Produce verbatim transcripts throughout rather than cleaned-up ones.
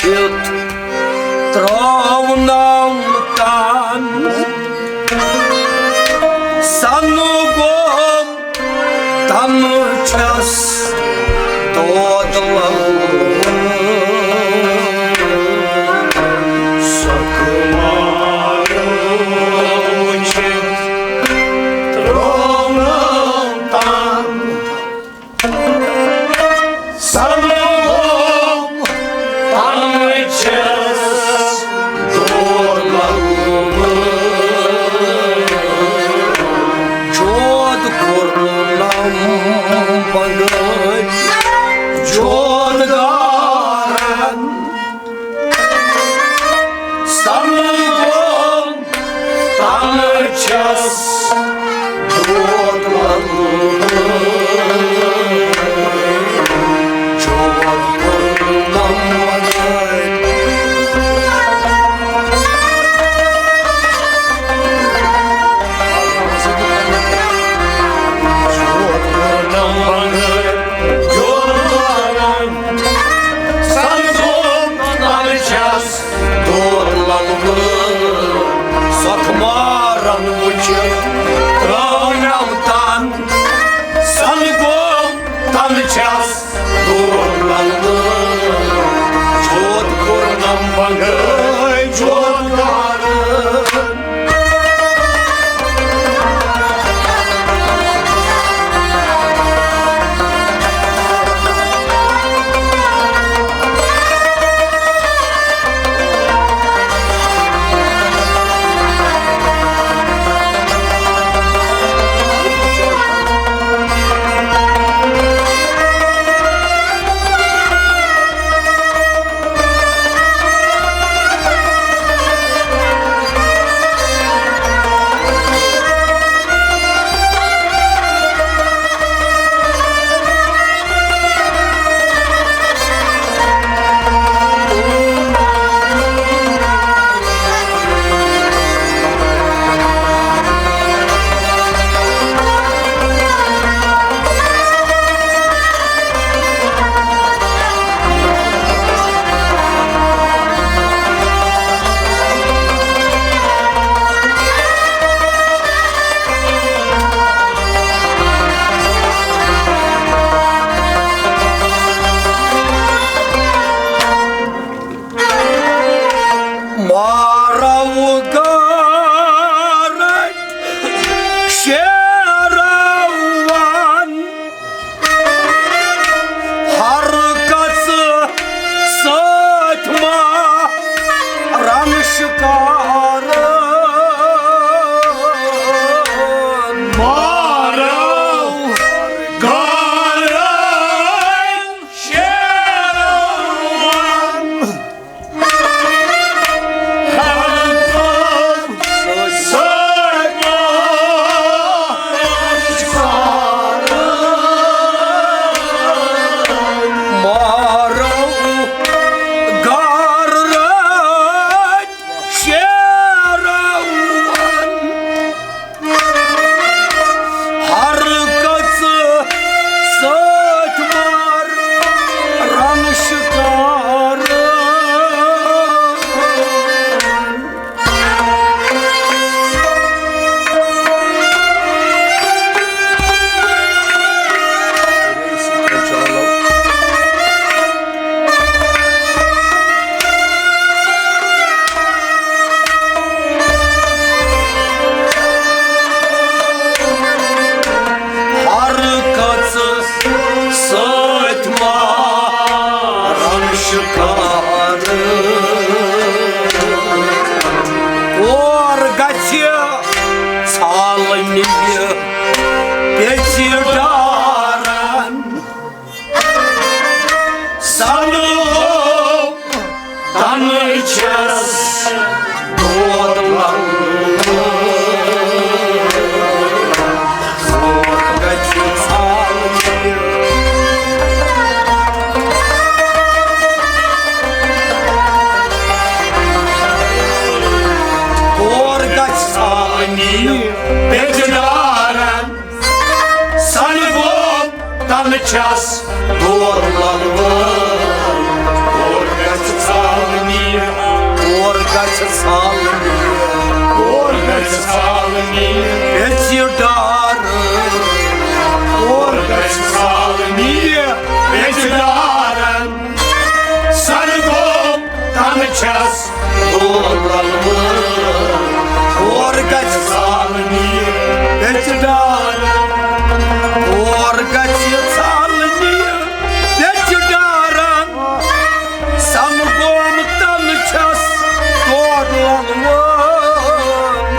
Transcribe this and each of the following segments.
یُتھ ترٛاونم تن سنہٕ گوٚو تنہٕ چھس دود لگومُت۔ سۄ کمال وٕچھِتھ ترٛاونم تن سنہٕ گوٚو تنہٕ چھس دود لگومُت۔ جود کوٚرنم بغٲر جود دارن سنہٕ گوٚو تنہٕ چھس دود لگومُت۔ جود کوٚرنم بغٲر جود کوٚرنم بغٲر جود دارن سنہٕ گوٚو تنہٕ چھس دود لگومُت۔ سۄکھ مارن وٕچھِتھ ترٛاونم تن سنہٕ گوٚو تنہٕ چھس دود لگومُت۔ جود کوٚرنم بغٲر جود دارن مارو گارٕ شیروان، ہر کس سۭتۍ ما رن شکار۔ مارو گارٕ شیروان، ہر کس سۭتۍ مار رن شکار۔ ہر کس سۭتۍ مارن شکار۔ اور گژھِ ژھالنہِ پیٚژِ ڈارن۔ سنہٕ گوٚو تنہٕ چھس دود لگومُت۔ دود گژھِ ژھالنہِ۔ اور گژھِ ژھالنہِ پیٚژِ ڈارن۔ سنہٕ گوٚو تنہٕ چھس دود لگومُت۔ اور گژھِ ژھالنہِ۔ گژھِ ژھالنہِ، کور گژھِ ژھالنہِ، پیٚژِ ڈارن۔ کور گژھِ ژھالنہِ، پیٚژِ ڈارن۔ سرگوم تن چھس دور للوٕ۔ کور گژھِ ژھالنہِ، پیٚژِ ڈارن۔ کور گژھِ ژھالنہِ، پیٚژِ ڈارن۔ سرگوم تن چھس دور للوٕ۔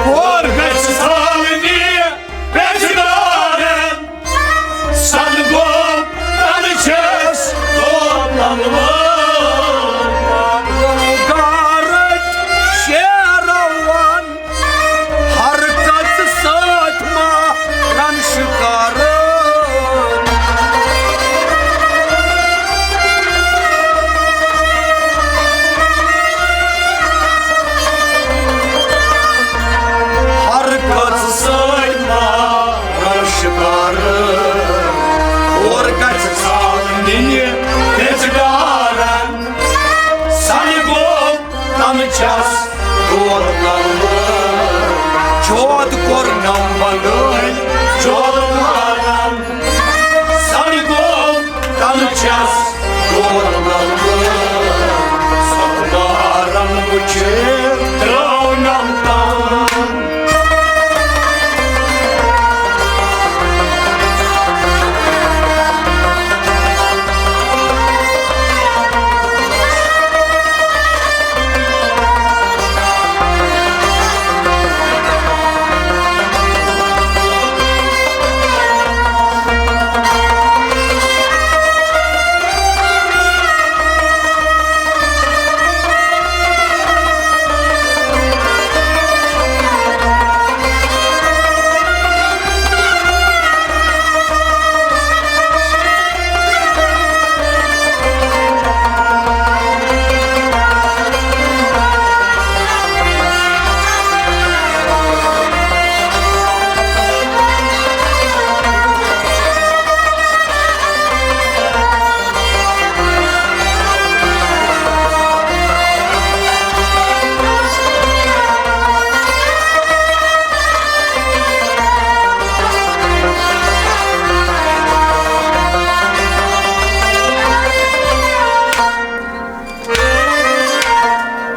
کور گژھِ ژھالنہِ، پیٚژِ ڈارن۔ سرگوم تن چھس دور للوٕ۔ گارٕچ شیروان حرکت سۭتۍ مارن شکارن۔ حرکت سۭتۍ مارن شکارن۔ کور گژھِ ژھالنہِ، پیٚژِ ڈارن۔ سرگوم تن چھس دور للوٕ۔ چود کوٚرنم بنگٲلۍ، چود کوٚرنم۔ سرگوم تن چھس دور للوٕ۔ سۄنارن وٕچھِتھ ترٛاونم تن۔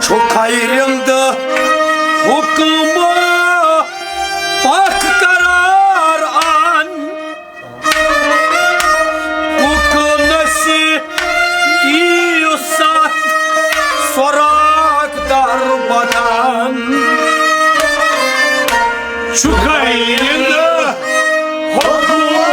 چھُ خیرِند حُکمہٕ پکھ قرار ان۔ کُکہٕ نسی دِیِو ستھ سۄراخ در بدن۔ چھُ خیرِند حُکمہٕ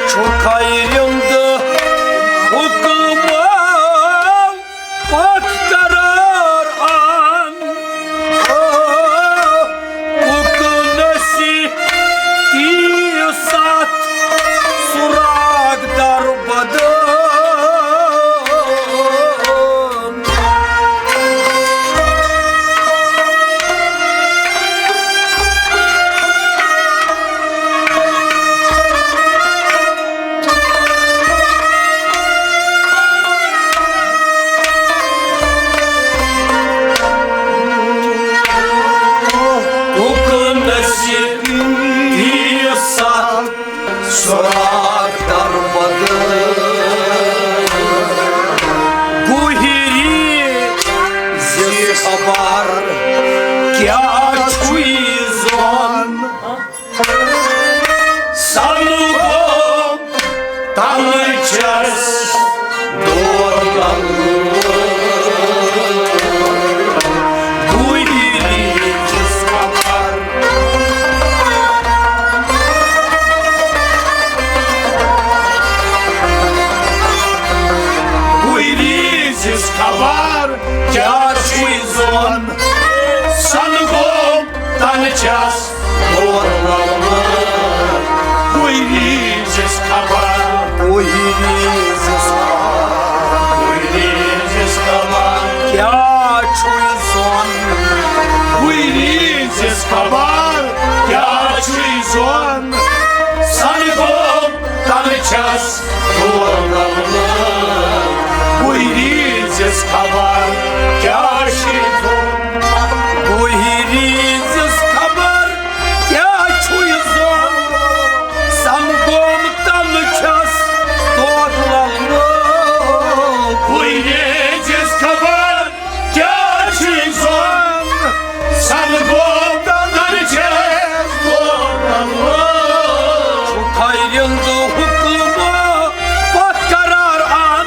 چھُ خیرِند حُکمہٕ پکھ قرار ان۔ او، کُکہٕ نسی دِیِو ستھ سۄراخ در بدن۔ حُکمہٕ نسی دِیِو ستھ سۄراخ در بدن۔ گوہری زِ خبر کیٛاہ چھُے زون۔ سرگوم تن چھس دور للوٕ۔ گوہری زِ خبر۔ گوہری زِ خبر کیٛاہ چھُے زون۔ سرگوم تن چھس دور للوٕ۔ گوہری زِ خبر۔ گوہری زِ خبر۔ گوہری زِ خبر۔ کیٛاہ چھُے سون۔ وٕنۍ ریٖزِس خبر کیٛاہ چھُے زون؟ سنہٕ گوٚو تنہٕ چھَس دورٕ لَلہٕ۔ وٕنۍ ریٖزِس خبر کیٛاہ چھُے زون؟ وٕنۍ ریٖزِس خبر کیٛاہ چھُے زون؟ سنہٕ گوٚو تنہٕ چھَس دورٕ لَلہٕ۔ وٕنۍ ریٖزِس خبر کیٛاہ چھُے زون؟ سنہٕ گوٚو تنہٕ چھَس دورٕ لَلہٕ۔ چھُ خۄدایہِ ہُنٛد حُکمہٕ پتھ قرار اَن۔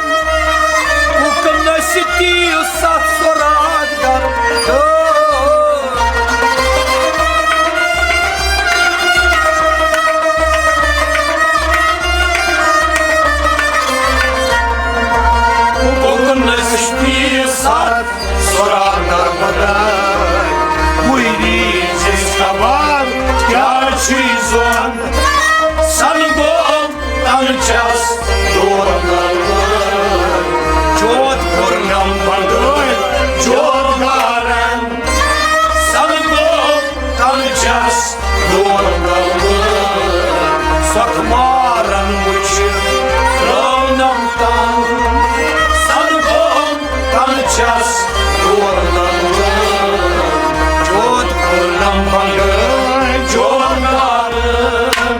حُکم نہ چھِ تیٖژ ستھ سُراخ در۔ حُکم نہ چھِ تیٖژ ستھ سُراخ در بدر۔ وٕنۍ ریٖزِس خبر کیٛاہ چھُے زون؟ سنہٕ گوٚو تنہٕ چھَس دورٕ لَلہٕ۔ جود کوٚرنم بنٛگٲلۍ جود گارن۔ سنہٕ گوٚو تنہٕ چھَس دورٕ لَلہٕ۔ سۄکھٕ مارن وٕچھِتھ ترٛٲونم تنگ۔ سنہٕ گوٚو تنہٕ چھَس دورٕ لَلہٕ۔ جود کوٚرنم بنٛگٲلۍ جود گارن۔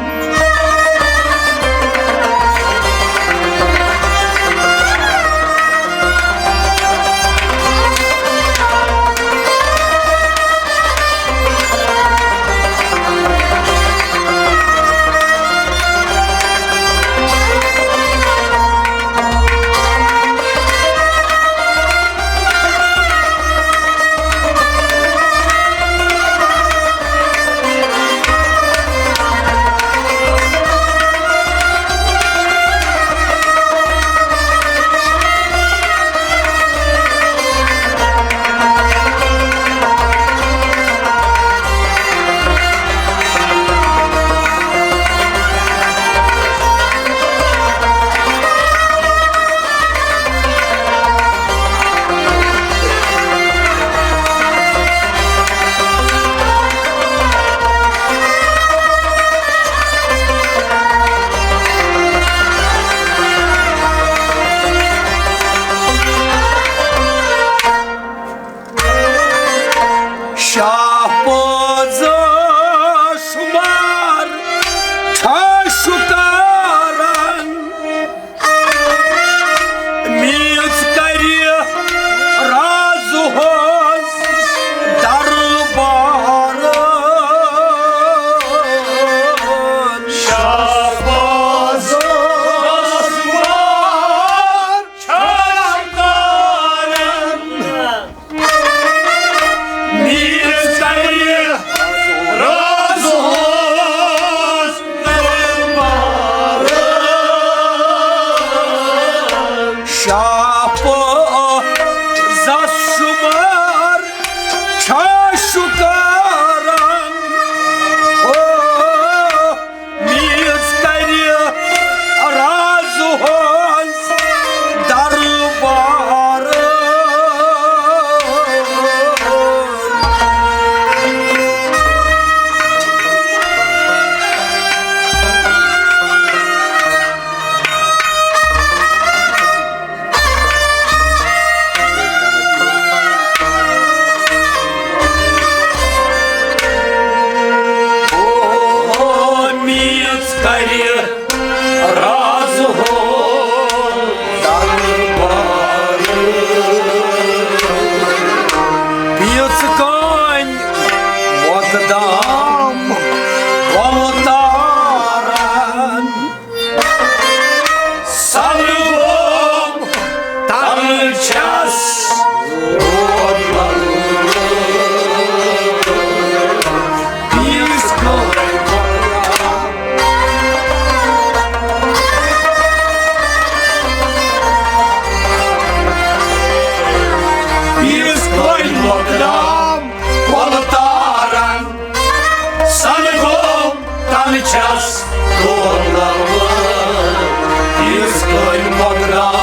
شاہ پٲزٕ شُمار چھا شُکارن۔ میٖژ کرِ راز ہوس دربارن۔ شاہ پٲزٕ شُمار چھا شُکارن۔ میٖژ کرِ راز ہوس دربارن۔ شاہ پٲزس شُمار چھا شُکارن۔ او میٖژ کرِ راز ہوس دربار۔ او میٖژ کرِ راز ہو دربار۔ بیٚژ کٲنۍ مۄقدم وۄلتارن۔ سلوم تن چھس روزان۔ بیٚژ کٲنۍ بیٚژ کٲنۍ مۄقدم وۄلتارن۔ سن گوٚو تن چھس دورناوان۔ بیٚژ کٲنۍ مۄقدم۔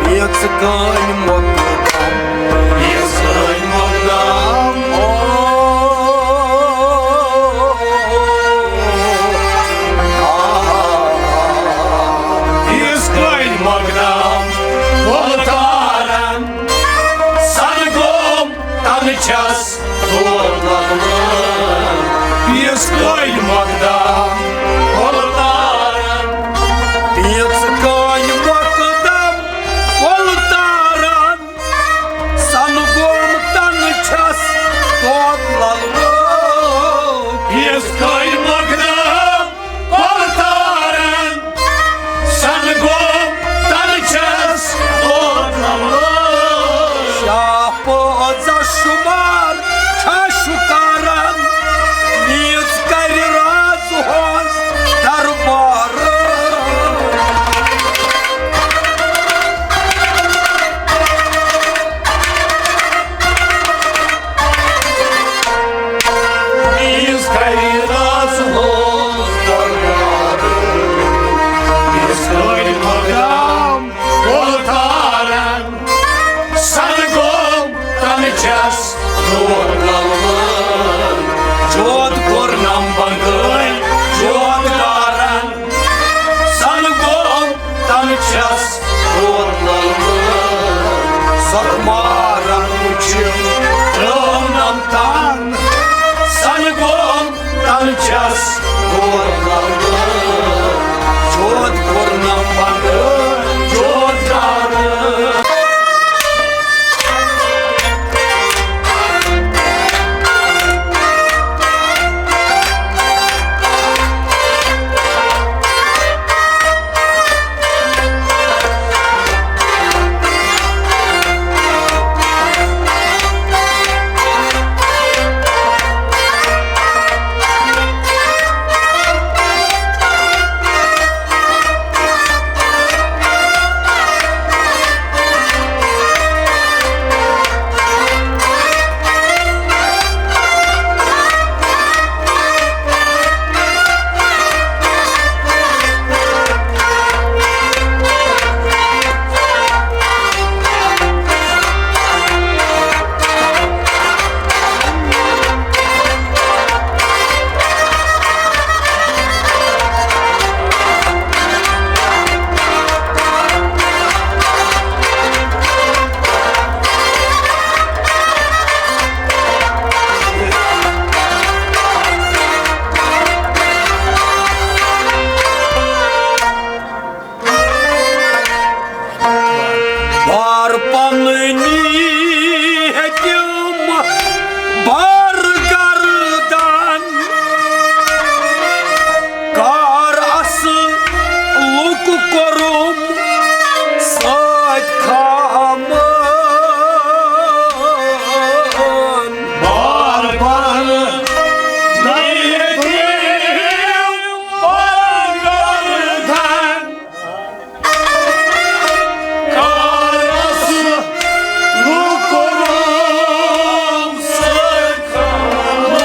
بیٚژ کٲنۍ مۄقدم۔ بیٚژ کٲنۍ مۄقدم۔ چھَس دود لگوان، پیٖژ کٔنۍ مۄقدم کۄلہٕ تارن۔ پیٖژ کٔنۍ مۄقدم کۄلہٕ تارن، سنہٕ گوم تنہٕ چھَس دود لگوان۔ پیٖژ کٔنۍ مۄقدم کۄلہٕ تارن، سنہٕ گوم تنہٕ چھَس دود لگوان۔ شاہ پٲژا شُمار چھا شُکارن، میٖژ کرِ راز ہٕنٛز دربار۔ میٖژ کرِ راز ہٕنٛز دربار۔ میٖژ کرِ مۄقدم کۄلہٕ تارن، سنہٕ گوم تنہٕ چھَس دود لگوان۔ جود کوٚرنم بنگٲلۍ جود دارن، سنہٕ گوم تنہٕ چھَس دود لگوان۔ سۄکھ مارن وٕچھِتھ ترٲونم تن، سنہٕ گوم تنہٕ چھَس دود لگوان۔ جود کوٚرنم بنگٲلۍ جود دارن۔ بار پننی ہیٚتِم بار گردان، کار اصلُک کوٚرُم سۭتۍ خامہٕ۔ بار بار دایہِ تِم بار گردان، کار اصلُک کوٚرُم سۭتۍ خامہٕ۔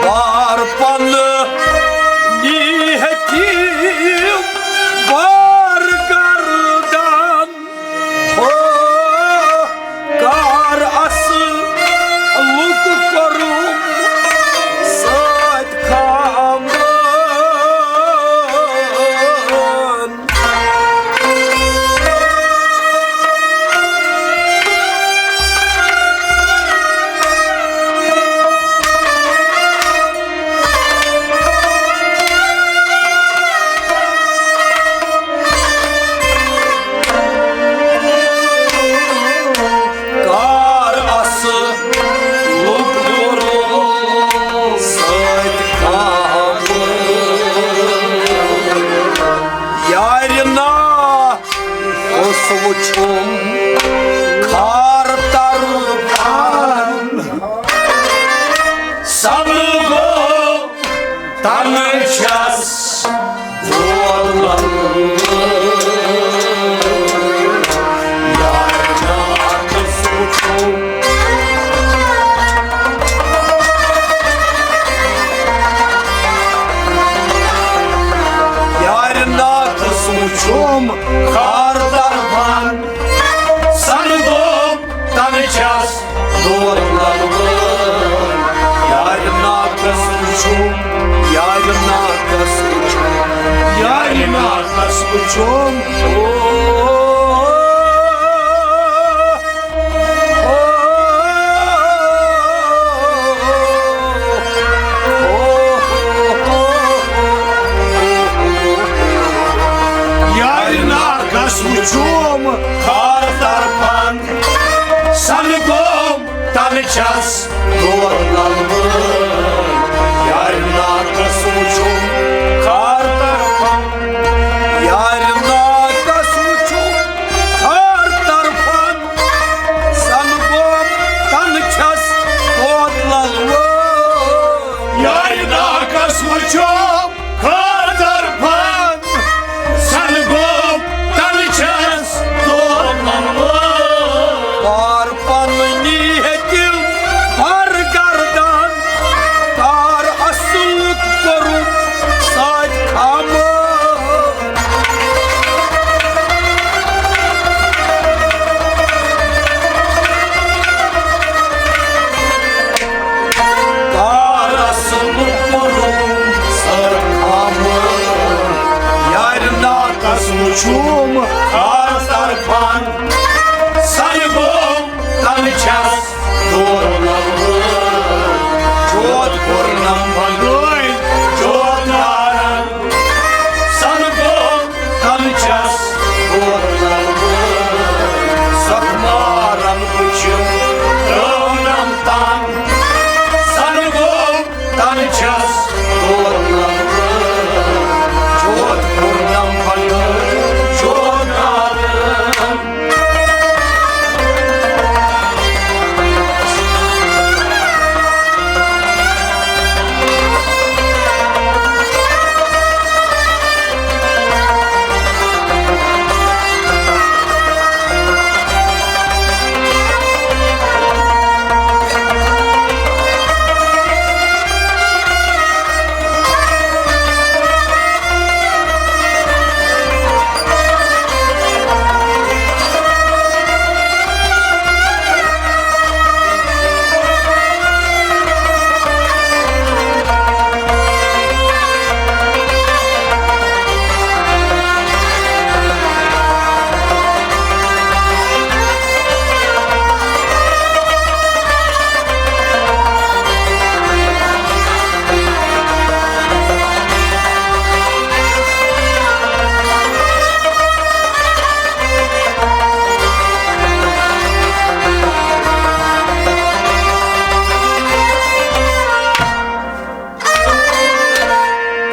بار پننی ہیٚتِم بار گردان، ہو، کار اصلُک کوٚرُم سۭتۍ خامہٕ۔ کار اصلُک کوٚرُم سۭتۍ خامہٕ۔ یارِ نا کُس وُچھُم خار طرفن، سنہٕ گوم تنہٕ چھَس دود لگوان۔ یارِ نا کُس وُچھُم، یارِ نا کُس وُچھُم خار طرفن، سنہٕ گوم تنہٕ چھَس دود لگوان۔ یارِ نا کُس وُچھُم، یارِ نا کُس وُچھُم، یارِ نا کُس وُچھُم۔ او، چھَس دور للوٕ۔ یارِ ناکس وٕچھُم کھار طرفن، یارِ ناکس وٕچھُم کھار طرفن، زن گوٚم تن چھَس دور للوٕ۔ یارِ ناکس وٕچھُم کھار طرفن، زن گوٚم تن چھَس دور للوٕ۔ کار پننی ہیٚتِم بر گردن، کار اصلُک کوٚرُم ساتہِ خاموش۔ کار اصلُک کوٚرُم ساتہِ خاموش۔ یارِ ناکس وٕچھُم کھار طرفن، زن گوٚم تن چھَس دور للوٕ۔ جوت کوٚرنم بنٲوۍ جوت نارن، زن گوٚم تن چھَس دور للوٕ۔ سۄکھمارن وٕچھِم ترٲونم تن، زن گوٚم تن چھَس دور للوٕ۔ جوت کوٚرنم بنٲوۍ جوت نارن۔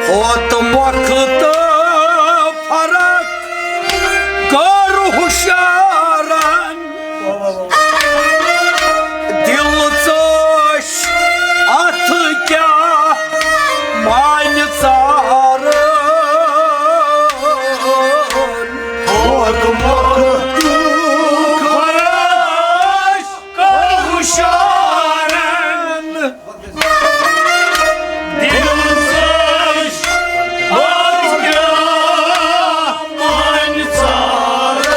ہوت مۄکھ تہٕ فرق کٔر ہُشارن۔ دِل ژٲش اتھ کیٛاہ مانہِ ژارن۔ ہوت مۄکھ تہٕ فرق کٔر ہُشارن۔ دِل ژٲش اتھ کیٛاہ مانہِ ژارن۔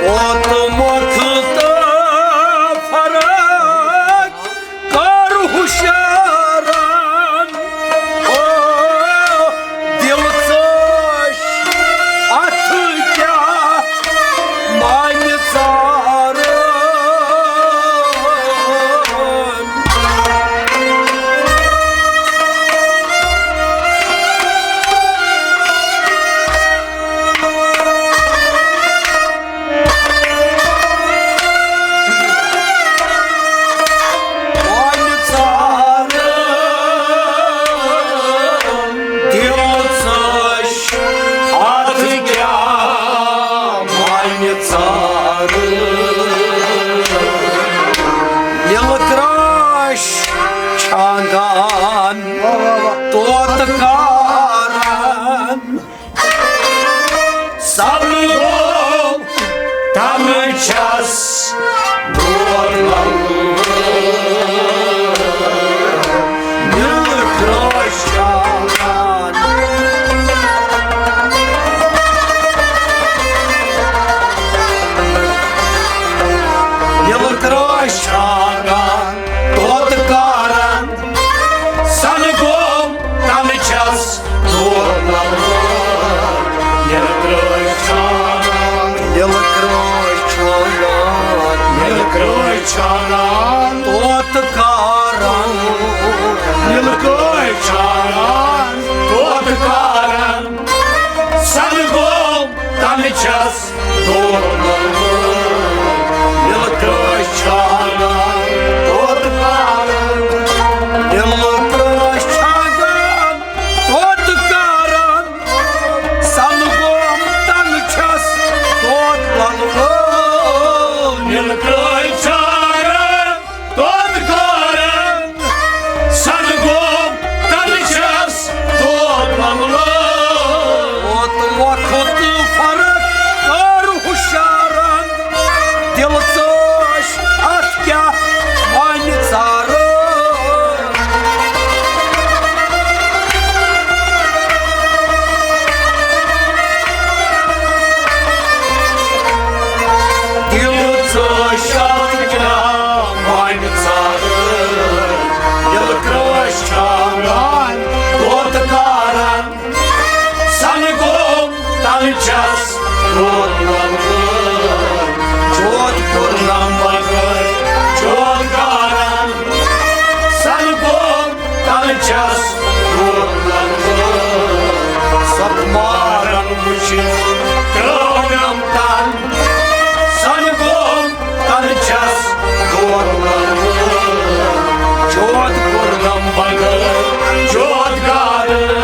ہوت مۄکھ تہٕ فرق کٔر ہُشارن۔ او دِل ژٲش اتھ کیٛاہ مانہِ ژارن۔ وۄنۍ ژارن دِل ژٲش اتھ کیٛاہ وۄنۍ ژارن۔ نیلہٕ ترٛاش چھانگان طوطہٕ کارن۔ سَبہٕ گوٚو تَمہٕ چھَس دور لَلہٕ۔ نیٚلہٕ ترٛاش چھانگان۔ نیٚلہٕ ترٛاش چھانگان، طوطہٕ کارن۔ سَنہٕ گوٚو تَمہٕ چھَس دور لَلہٕ۔ نیٚلہٕ ترٛاش چھانگان۔ نیٚلہٕ ترٛاش چھانگان۔ نیٚلہٕ ترٛاش چھانگان۔ طوطہٕ کارن۔ نیٚلہٕ ترٛاش چھانگان۔ طوطہٕ کارن۔ سَنہٕ گوٚو تَمہٕ چھَس دور لَلہٕ۔ نیٚلہٕ چھَس روتلن وٲر، جود کوٚرنم بغٲر، جود کارن سن گوٚو تن چھَس روتلن وٲر۔ سۄ مارن وٕچھِتھ ترٛٲونم تن سن گوٚو تن چھَس روتلن وٲر۔ جود کوٚرنم بغٲر، جود کارن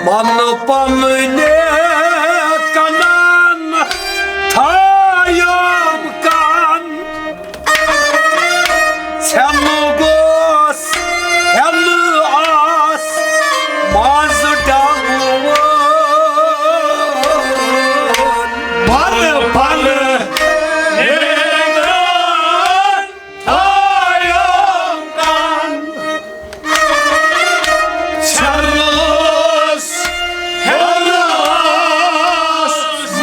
من پننے کنن تھایم کن، ژھٮ۪نہٕ گوس، ہٮ۪نہٕ آس منٛز ڈلوُن۔ من پننے کنن تھایم کن، ژھٮ۪نس ہٮ۪نس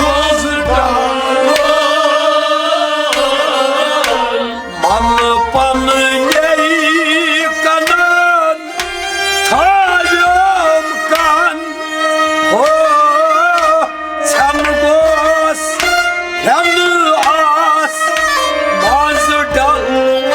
منٛز ڈلوُن۔ من پننے کنن تھایم کن، ہو ژھٮ۪نہٕ گوس، ہٮ۪نہٕ آس منٛز ڈلوُن۔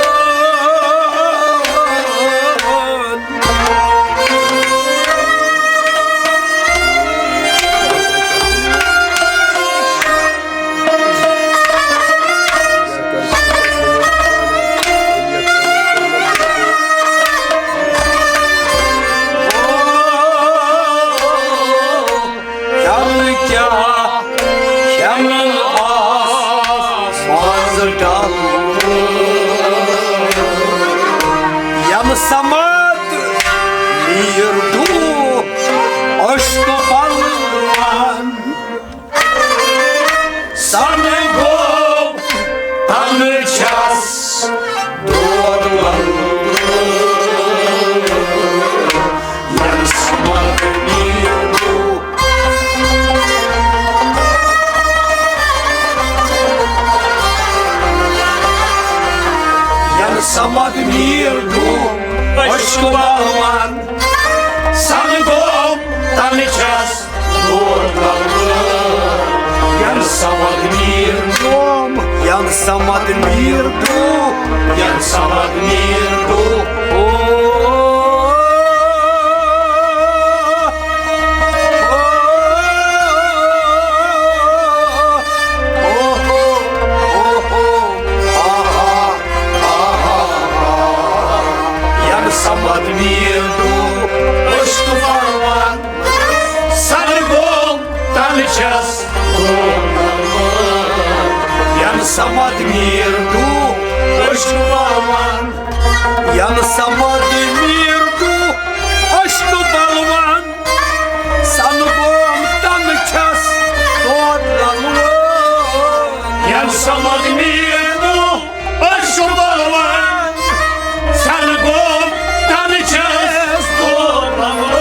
کیٛاہ کیٛاہ کھٮ۪نہٕ آس منٛز ڈلوُن۔ ییٚمہِ سمد میٖر ڈوٗ اشکہٕ بلوان۔ سن گوٚو تن چھَس دود ولوُن۔ ییٚمہِ سمد میٖر ڈوٗ ییٚمہِ سمد میٖر ڈوٗ اشکہٕ بلوان۔ سن گوٚو تن چھَس دود ولوُن۔ ییٚمہِ سمد میٖر ڈوٗ ییٚمہِ سمد میٖر ڈوٗ ییٚمہِ سمد میٖر ڈوٗ۔ او ییٚمہِ سمد میٖر ڈوٗ اشکہٕ بلوان۔ سن گوٚو تن چھَس دود ولوُن۔ ییٚمہِ سمد میٖر ڈوٗ اشکہٕ بلوان۔ ییٚمہِ سمد میٖر ڈوٗ اشکہٕ بلوان۔ سن گوٚو تن چھَس دود ولوُن۔ ییٚمہِ سمد میٖر ڈوٗ اشکہٕ بلوان۔ سن گوٚو تن چھَس دود ولوُن۔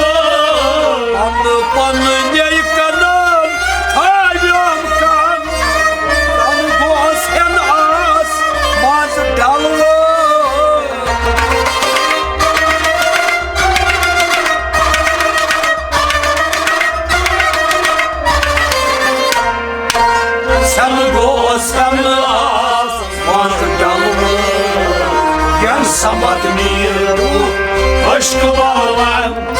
پنہٕ پنہٕ نیٚے کنن تھایم کن۔ سن گوس ہٮ۪نہٕ آس منٛز ڈلوُن۔ Basketball one.